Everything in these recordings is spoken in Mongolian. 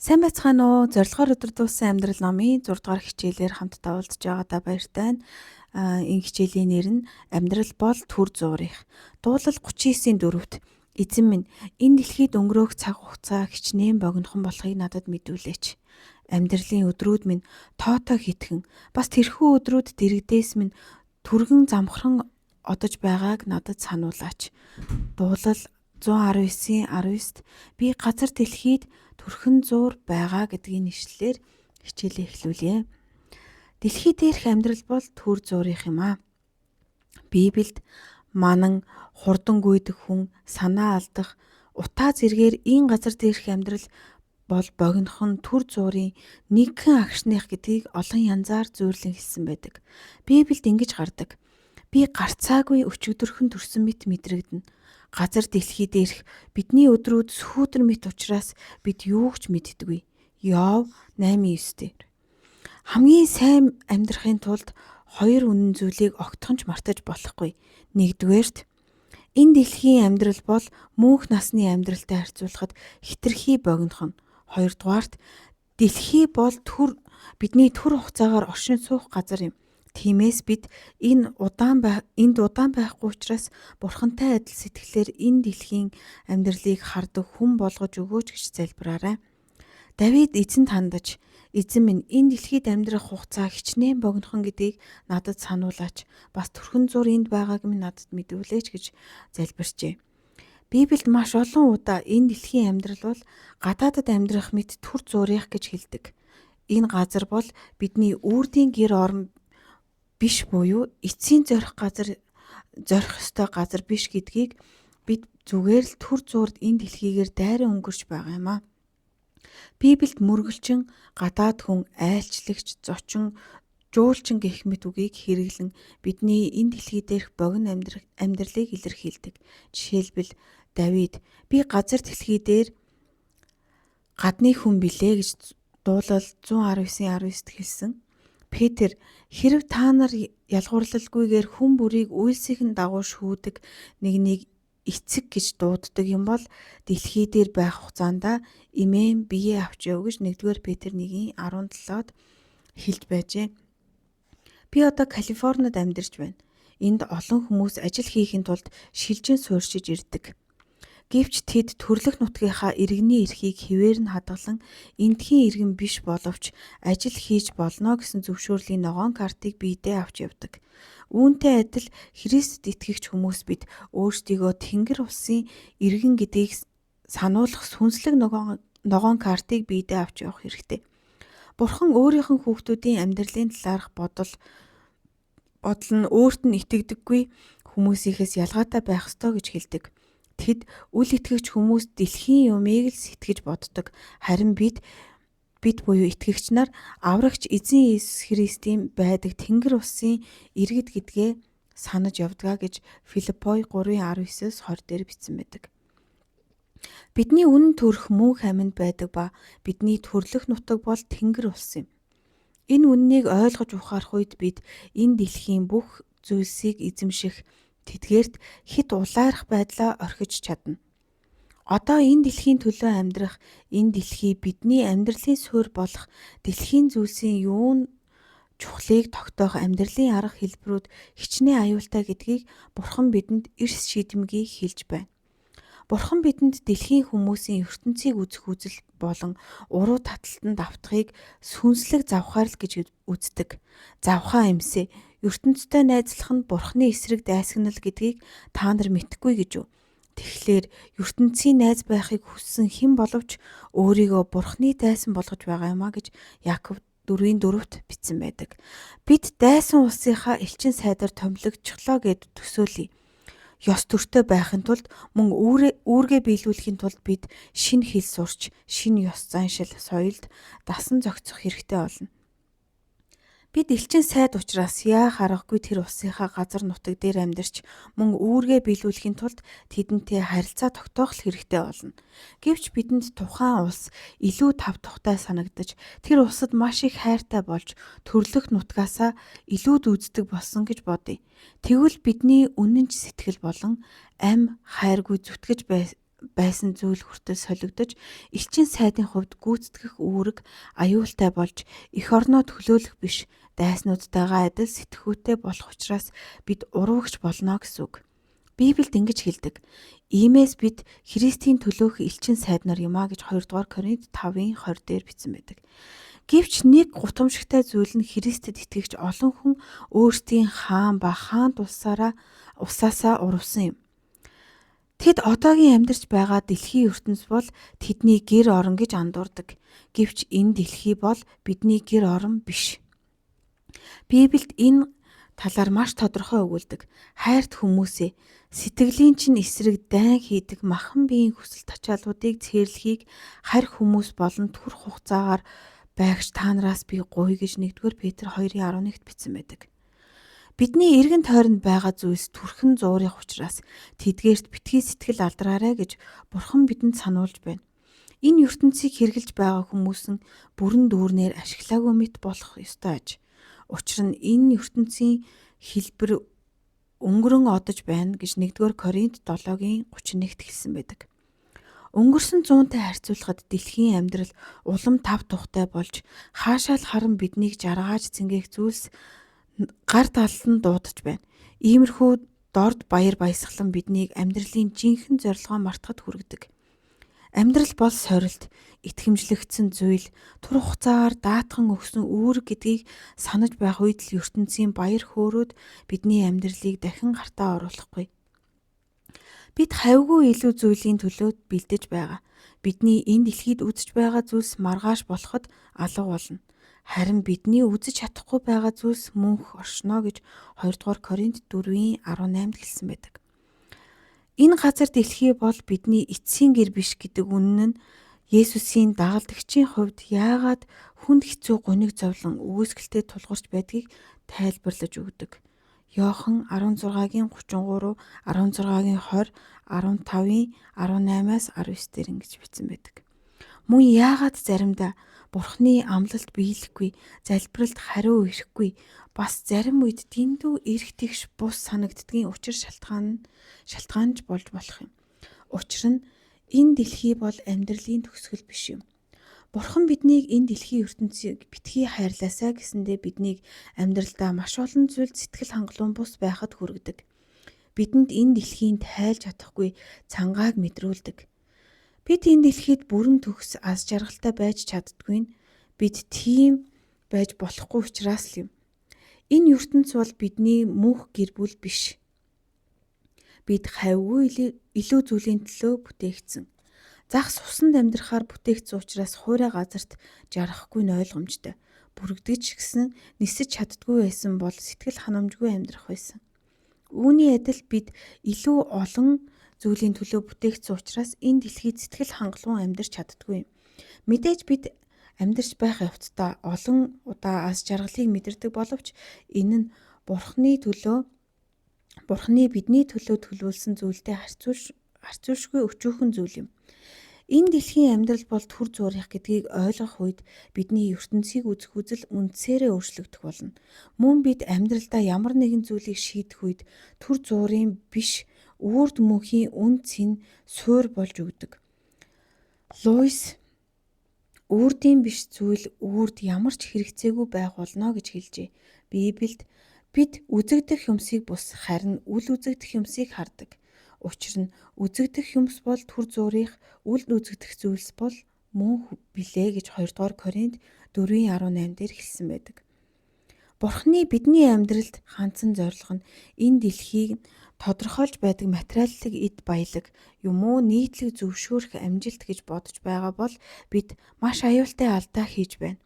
Сайн байцгаана уу? Зорилгоор өдөрдүүлсэн амьдрал номын 6 дугаар хичээлээр хамтдаа уулзж байгаадаа баяртай байна. Энэ хичээлийн нэр нь Амьдрал бол түр зуурынх. Дуулал 39-ийн 4-т Эзэн минь, энэ дэлхийд өнгөрөөх цаг хугацаа хичнээн богинохон болохыг надад мэдүүлээч. Амьдралын өдрүүд минь тоотой хитгэн, бас тэрхүү өдрүүд дэрэгдээс минь түргэн замхран одож байгааг надад сануулаач. Дуулал 119-ийн 19-т би газар дэлхийд түрхэн зуур байгаа гэдгийн нэшлэлээр хичээлээ эхлүүлье. Дэлхий дээрх амьдрал бол түр зуурынх юм аа. Библиэд манан хурдан гүйдэх хүн санаа алдах утаа зэргээр энэ газар дээрх амьдрал бол богинохон түр зуурын нэгэн агшных гэдгийг олон янзаар зүйрлэн хэлсэн байдаг. Библиэд ингэж гардаг. Би гарцаагүй өчигдөрхөн төрсөн мэт мэдрэгдэнэ. Газар дэлхий дээрх бидний өдрүүд сүүдэр мэт учраас бид юу ч мэддэггүй. Йов 8:9 дээр. Хамгийн сайн амьдрахын тулд хоёр үнэн зүйлийг огтхон ч мартаж болохгүй. Нэгдүгээрт, энэ дэлхийн амьдрал бол мөнх насны амьдралтай харьцуулахад хэтэрхий богинохон. Хоёрдугаарт, дэлхий бол түр бидний түр хугацаагаар оршин суух газар юм. Тиймээс бид энэ удаан энд удаан байхгүй учраас Бурхантай адил сэтгэлээр энэ дэлхийн амьдралыг хардаг хүн болгож өгөөч гэж залбираарай. Давид эзэнт хандаж, "Эзэн минь, энэ дэлхийд амьдрах хугацаа хичнээн богинохон гэдгийг надад сануулаач. Бас түрхэн зур энд байгааг минь надад мэдүүлээч" гэж залбирчээ. Библиэд маш олон удаа энэ дэлхийн амьдрал бол гадаадад амьдрах мэт түр зуурынх гэж хэлдэг. Энэ газар бол бидний үрдийн гэр орон биш буюу эцсийн зорих газар, зорих ёстой газар биш гэдгийг бид зүгээр л түр зуурд энэ дэлхийгээр дайран өнгөрч байгаа юм аа. Библиэд мөргөлчин, гадаад хүн, айлчлагч, зочин, жуулчин гэх мэт үгийг хэрэглэн бидний энэ дэлхий дээрх богино амьдралыг илэрхийлдэг. Жишээлбэл, Давид би газар дэлхий дээр гадны хүн билээ гэж Дуулал 119-19-т хэлсэн. Петр хэрв та нар ялгуурлалгүйгээр хүн бүрийг үйлсийнх нь дагуу шүүдэг нэгнийг эцэг гэж дууддаг юм бол дэлхий дээр байх хугацаанд эмээн бие авч яв гэж 1-р Петр 1-17-д хэлж байжээ. Би одоо Калифорнид амьдарч байна. Энд олон хүмүүс ажил хийхийн тулд шилжин суурьшиж ирдэг. Гэвч тэд төрлөх нутгийнхаа иргэний эрхийг хэвээр нь хадгалан эндхийн иргэн биш боловч ажил хийж болно гэсэн зөвшөөрлийн ногоон картыг биедээ авч явдаг. Үүнтэй адил Христэд итгэгч хүмүүс бид өөрсдийгөө Тэнгэр улсын иргэн гэдгийг сануулах сүнслэг ногоон картыг биедээ авч явах хэрэгтэй. Бурхан өөрийнх нь хүүхдүүдийн амьдралын талаарх бодол нь өөрт нь итгэдэггүй хүмүүсийнхээс ялгаатай байх ёстой гэж хэлдэг. Тэд үл итгэгч хүмүүс дэлхийн юмыг л сэтгэж боддог. Харин бид буюу итгэгч нар аврагч эзэн Иесус Христийн байдаг Тэнгэр улсын иргэд гэдгээ санаж явдгаа гэж Филиппой 3:19-с 20 дээр бичсэн байдаг. Бидний үнэн төрх мөнх амьд байдаг ба бидний төрлөх нутаг бол Тэнгэр улс юм. Энэ үннийг ойлгож ухаарах үед бид энэ дэлхийн бүх зүйлсийг эзэмших тэдгээрт хэт улайрах байдлаа орхиж чадна. Одоо энэ дэлхийн төлөө амьдрах, энэ дэлхий бидний амьдралын суурь болох дэлхийн зүйлсийн юун чухлыг тогтоох амьдралын арга хэлбэрүүд хичнээн аюултай гэдгийг Бурхан бидэнд эрс шийдэмгий хэлж байна. Бурхан бидэнд дэлхийн хүмүүсийн ертөнцийг үзэх үзэл болон уруу таталтанд автахыг сүнслэг завхаар л гэж үздэг. Завхаа эмсээ, ертөнцтэй найзлах нь Бурханы эсрэг дайсагнал гэдгийг та нар мэдэхгүй гэж үү? Тэгэхээр ертөнцийн найз байхыг хүссэн хэн боловч өөрийгөө Бурханы дайсан болгож байгаа юм а гэж Яков 4-4-т бичсэн байдаг. Бид дайсан улсынхаа элчин сайдаар томилогдчихлоо гэд төсөөлье. Ёс төртэй байхын тулд мөн үүргээ биелүүлэхийн тулд бид шинэ хэл сурч, шинэ ёс заншил, соёлд дасан зохицох хэрэгтэй болно. Бид элчин сайд учраас яах аргагүй тэр улсынхаа газар нутаг дээр амьдарч мөн үүргээ биелүүлэхийн тулд тэдэнтэй харилцаа тогтоох хэрэгтэй болно. Гэвч бидэнд тухайн улс илүү тав тухтай санагдаж, тэр улсад маш их хайртай болж төрлөх нутгаасаа илүү дүүцдэг болсон гэж бодъё. Тэгвэл бидний үнэнч сэтгэл болон ам хайргүй зүтгэж байсан зүйл хүртэл солигдож, элчин сайдын хувьд гүйцэтгэх үүрэг аюултай болж, эх орноо төлөөлөх биш, дайснуудтайгаа адил сэтгхүүтэй болох учраас бид уруугч болно гэсэн үг. Библиэд ингэж хэлдэг. Иймээс бид Христийн төлөөх элчин сайд нар юм а гэж 2 дугаар Коринт 5-ын 20 дээр бичсэн байдаг. Гэвч нэг гутамшигтай зүйл нь Христэд итгэгч олон хүн өөрсдийн хаан ба хаант улсаараа усаасаа урвсан юм. Тэд одоогийн амьдарч байгаа дэлхийн ертөнц бол тэдний гэр орон гэж андуурдаг. Гэвч энэ дэлхий бол бидний гэр орон биш. Библиэд энэ талаар маш тодорхой өгүүлдэг. Хайрт хүмүүсээ, сэтгэлийн чинь эсрэг дайн хийдэг махан биеийн хүсэл тачаалуудыг цээрлэхийг харь хүмүүс болон түр хугацаагаар байгч та нараас би гуй гэж 1-р Петр 2:11-т бичсэн байдаг. Бидний эргэн тойронд байгаа зүйлс түрхэн зуурах учраас тэдгээрт битгий сэтгэл алдраарай гэж Бурхан бидэнд сануулж байна. Энэ ертөнцийг хэрглэж байгаа хүмүүс нь бүрэн дүүрнээр ашиглаагүй мэт болох ёстой аж. Учир нь энэ ертөнцийн хэлбэр өнгөрөн одож байна гэж 1-р Коринт 7-гийн 31-т хэлсэн байдаг. Өнгөрсөн зуунтай харьцуулахад дэлхийн амьдрал улам тав тухтай болж хаашаа л харан биднийг жаргааж цэнгээх зүйлс гар талд нь дуудаж байна. Иймэрхүү дорд баяр баясгалан биднийг амьдралын жинхэнэ зорилгоо мартахад хүргэдэг. Амьдрал бол сорилт, итгэмжлэгдсэн зүйл, тур хугацаагаар даатхан өгсөн үүрэг гэдгийг санаж байх үед л ертөнцийн баяр хөөрөөд бидний амьдралыг дахин гартаа оруулахгүй. Бид хавьгүй илүү зүйлийн төлөө бэлдэж байгаа. Бидний энэ дэлхийд үзэж байгаа зүйлс маргааш болоход алга болно. Харин бидний үзэж чадахгүй байгаа зүйлс мөнх оршино гэж 2 дугаар Коринт 4:18-д хэлсэн байдаг. Энэ газар дэлхий бол бидний эцсийн гэр биш гэдэг үнэн нь Есүсийн дагалдагчийн хувьд яагаад хүнд хэцүү гуниг зовлон үгүйсгэлтэй тулгарч байдгийг тайлбарлаж өгдөг. Иохан 16-гийн 33, 16-гийн 20, 15-ийн 18-аас 19 дээр ингэж бичсэн байдаг. Мөн яагаад заримдаа Бурхны амлалт биелэхгүй, залбиралд хариу ирэхгүй, бас зарим үед дэндүү эрх тэгш бус санагддгийн учир шалтгаан ч болж болох юм. Учир нь энэ дэлхий бол амьдралын төгсгөл биш юм. Бурхан биднийг энэ дэлхийн ертөнцийг битгий хайрлаасай гэсэндээ биднийг амьдралдаа маш олон зүйлд сэтгэл хангалуун бус байхад хүргэдэг. Бидэнд энэ дэлхийн тайлж чадахгүй цангааг мэдрүүлдэг. Бид энэ дэлхийд бүрэн төгс аз жаргалтай байж чаддаггүй нь бид тийм байж болохгүй учраас л юм. Энэ ертөнц бол бидний мөнх гэр бүл биш. Бид хавьгүй илүү зүйлийн төлөө бүтээгдсэн. Загас усанд амьдрахаар бүтээгдсэн учраас хуурай газарт жаргахгүй нь ойлгомжтой. Бүрэгдэж гэсэн нисэж чаддгүй байсан бол сэтгэл ханамжгүй амьдрах байсан. Үүний адил бид илүү олон зүйлийн төлөө бүтээгдсэн учраас энэ дэлхийд сэтгэл хангалуун амьдарч чаддаггүй юм. Мэдээж бид амьдарч байх явцдаа олон удаа аз жаргалыг мэдэрдэг боловч энэ нь Бурхны төлөө Бурхны бидний төлөө төлөвлөсөн зүйлтэй харьцуулшгүй өчүүхэн зүйл юм. Энэ дэлхийн амьдрал бол түр зуурих гэдгийг ойлгох үед бидний ертөнцийг үзэх үзэл үндсээрээ өөрчлөгдөх болно. Мөн бид амьдралдаа ямар нэгэн зүйлийг шийдэх үед түр зуурын биш үрд мөнхийн үнэ цэн суур болж өгдөг. Луис үрдийн биш зүйл үрд ямар ч хэрэгцээгүй байх болно гэж хэлжээ. Библиэд бид үзэгдэх юмсыг бус харин үл үзэгдэх юмсыг хардаг. Учир нь үзэгдэх юмс бол түр зуурынх, үл үзэгдэх зүйлс бол мөн билээ гэж 2 дугаар Коринт 4:18 дээр хэлсэн байдаг. Бурхны бидний амьдралд хандсан зорилго нь энэ дэлхийг тодорхойлж байдаг материаллык эд баялаг юм уу нийтлэг зөвшөөрөх амжилт гэж бодож байгаа бол бид маш аюултай алдаа хийж байна.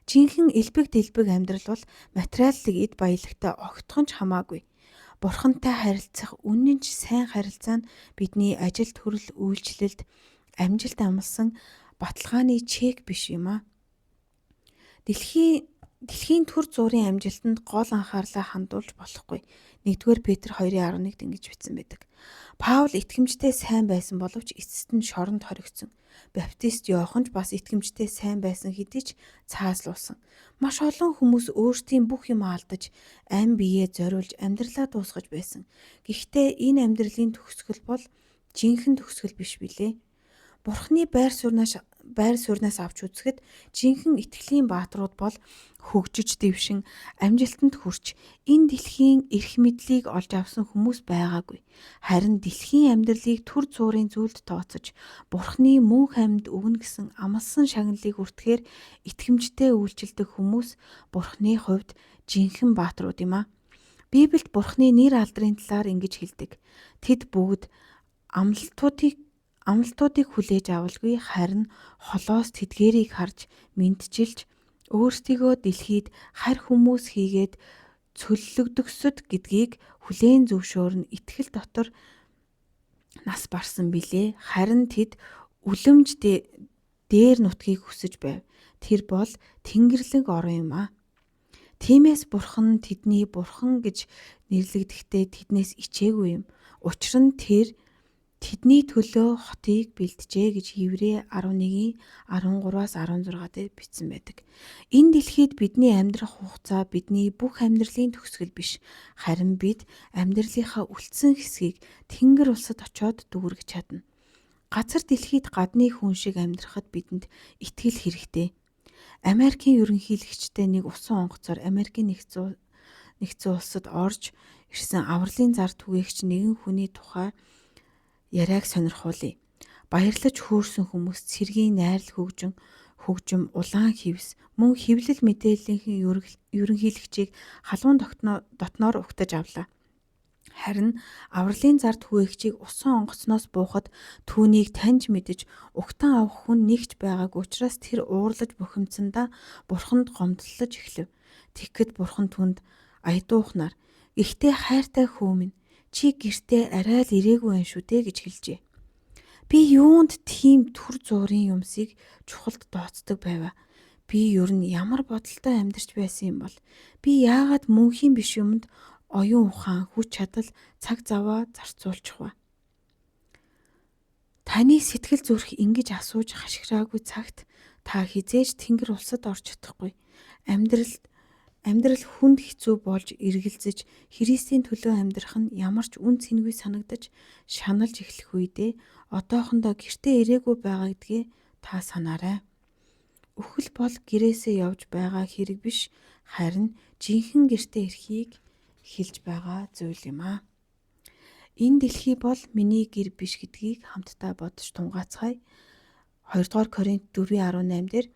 Жинхэнэ элбэг дэлбэг амьдрал бол материаллык эд баялагтай огтхон ч хамаагүй. Бурхантай харилцах үнэн ч сайн харилцаа нь бидний ажил төрөл үйлчлэлд амжилт амласан баталгааны чек биш юм а. Дэлхийн түр зуурын амжилтанд гол анхаарлаа хандуулж болохгүй. 1-р Петр 2:11-д ингэж бичсэн байдаг. Паул итгэмжтэй сайн байсан боловч эцэст нь шоронд хоригдсон. Баптист Иохан ч бас итгэмжтэй сайн байсан хэдий ч цааслуулсан. Маш олон хүмүүс өөрсдийн бүх юм алдаж, ам биеэ зориулж амьдралаа дуусгаж байсан. Гэхдээ энэ амьдралын төгсгөл бол жинхэнэ төгсгөл биш билээ. Бурхны байр суурнаас авч үзэхэд жинхэнэ итгэлийн баатрууд бол хөгжиж дэвшин амжилтанд хүрч энэ дэлхийн эрх мэдлийг олж авсан хүмүүс байгаагүй. Харин дэлхийн амьдралыг түр зуурын зүйлд тооцож Бурхны мөнх амьд өгнө гэсэн амласан шагналыг хүртэхээр итгэмжтэй үйлчилдэг хүмүүс Бурхны хувьд жинхэнэ баатрууд юм аа. Библиэд Бурхны нэр алдрын талаар ингэж хэлдэг. Тэд бүгд амлалтуудыг хүлээж авалгүй, харин холоос тэдгээрийг харж мэндчилж өөрсдийгөө дэлхийд харь хүмүүс хийгээд цөллөгдөхсөд гэдгийг хүлээн зөвшөөрнө итгэл дотор нас барсан билээ. Харин тэд үлэмж дээр нутгийг хүсэж байв. Тэр бол Тэнгэрлэг орон юм аа. Тиймээс Бурхан тэдний Бурхан гэж нэрлэгдэхдээ тэднээс ичээгүй юм. Учир нь тэр тэдний төлөө хотыг бэлджээ гэж Еврей 11-ийн 13-аас 16 дээр бичсэн байдаг. Энэ дэлхийд бидний амьдрах хугацаа бидний бүх амьдралын төгсгөл биш. Харин бид амьдралынхаа үлдсэн хэсгийг Тэнгэр улсад очиод дүүргэж чадна. Газар дэлхийд гадны хүн шиг амьдрахад бидэнд итгэл хэрэгтэй. Америкийн ерөнхийлөгчтэй нэг усан онгоцоор Америкийн нэгдсэн улсад орж ирсэн авралын зар түгээгч нэгэн хүний тухай яриаг сонирхуулъя. Баярлаж хөөрсөн хүмүүс, цэргийн найрал хөгжим, улаан хивс, мөн хэвлэл мэдээллийнхэн ерөнхийлөгчийг халуун дотноор угтаж авлаа. Харин авралын зар түгээгчийг усан онгоцноос буухад түүнийг таньж мэдэж угтан авах хүн нэг ч байгаагүй учраас тэр уурлаж бухимдсандаа Бурханд гомдлож эхлэв. Тэгэхэд Бурхан түүнд аядуухнаар "Гэхдээ хайртай хүү минь, чи гэртээ арай л ирээгүй байна шүү дээ" гэж хэлжээ. Би юунд тийм түр зуурын юмсыг чухалд тооцдог байваа? Би ер нь ямар бодолтой амьдарч байсан юм бол? Би яагаад мөнхийн биш юмд оюун ухаан, хүч чадал, цаг заваа зарцуулчих вэ? Таны сэтгэл зүрх ингэж асууж хашгираагүй цагт та хэзээ ч Тэнгэр улсад орж чадахгүй. Амьдрал хүнд хэцүү болж эргэлзэж, Христийн төлөө амьдрах нь ямар ч үнэ цэнгүй санагдаж шаналж эхлэх үедээ одоохондоо гэртээ ирээгүй байгаа гэдгээ та санаарай. Үхэл бол гэрээсээ явж байгаа хэрэг биш, харин жинхэнэ гэртээ ирэхийг хэлж байгаа зүйл юм аа. Энэ дэлхий бол миний гэр биш гэдгийг хамтдаа бодож тунгаацгаая. 2 дугаар Коринт 4:18 дээр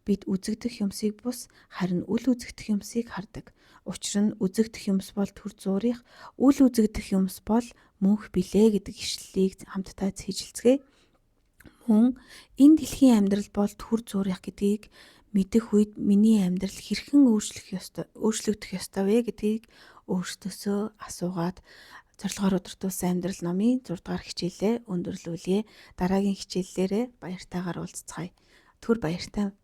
бид үзэгдэх юмсыг бус, харин үл үзэгдэх юмсыг хардаг. Учир нь үзэгдэх юмс бол түр зуурынх, үл үзэгдэх юмс бол мөнх билээ гэдэг ишлэлийг хамтдаа цээжилцгээе. Мөн энэ дэлхийн амьдрал бол түр зуурынх гэдгийг мэдэх үед миний амьдрал хэрхэн өөрчлөгдөх ёстой вэ гэдгийг өөрсдөөсөө асуугаад зорилгоор удирдуулсан амьдрал номын 6 дугаар хичээлээ өндөрлүүлье. Дараагийн хичээллээрээ баяртайгаар уулзацгаая. Түр баяртай.